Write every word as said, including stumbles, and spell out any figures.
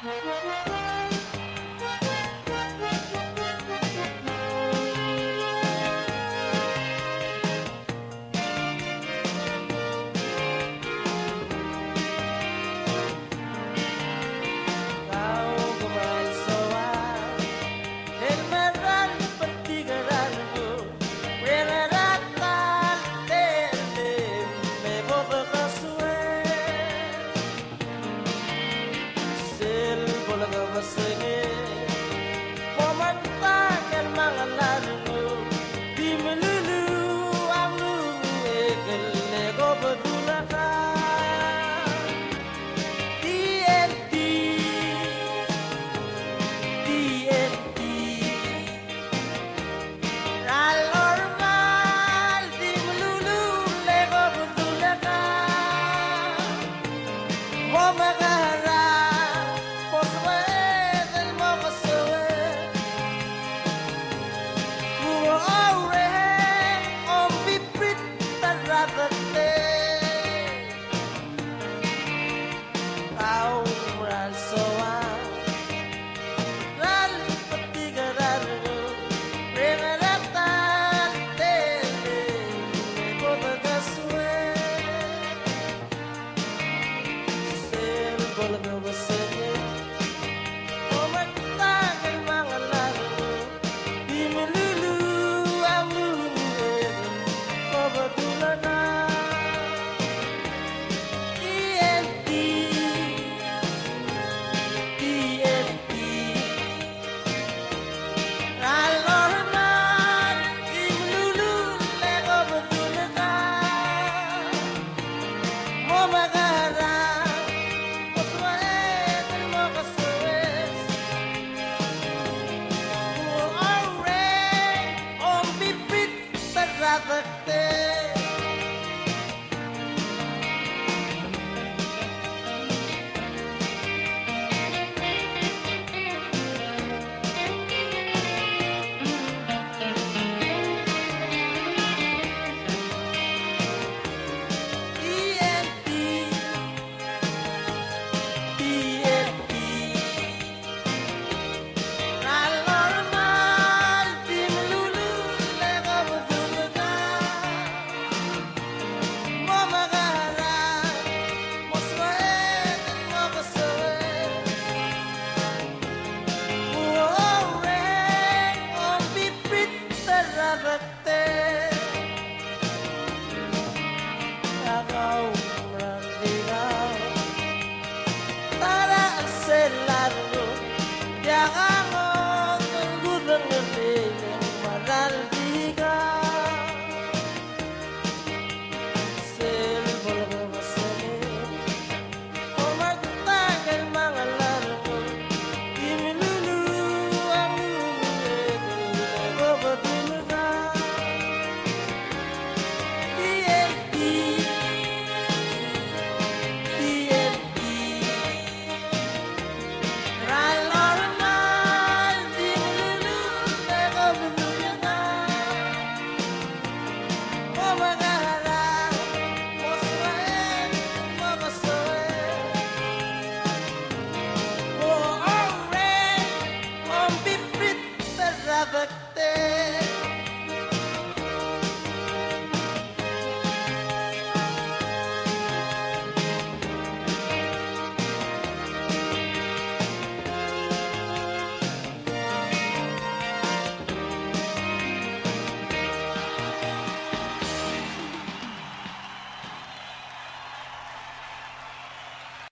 Kau kmal soal el mera el betik er a renguk, e ngera ta el tellem me bo de kesuel. Sel bo lekebesengei, bo mentak el mangel a renguk, di meluluuch a nglunguuch e kele kobedul a kau. T N T, T N T. Er a lorael di meluluuch e kobedul a kau. Bo meka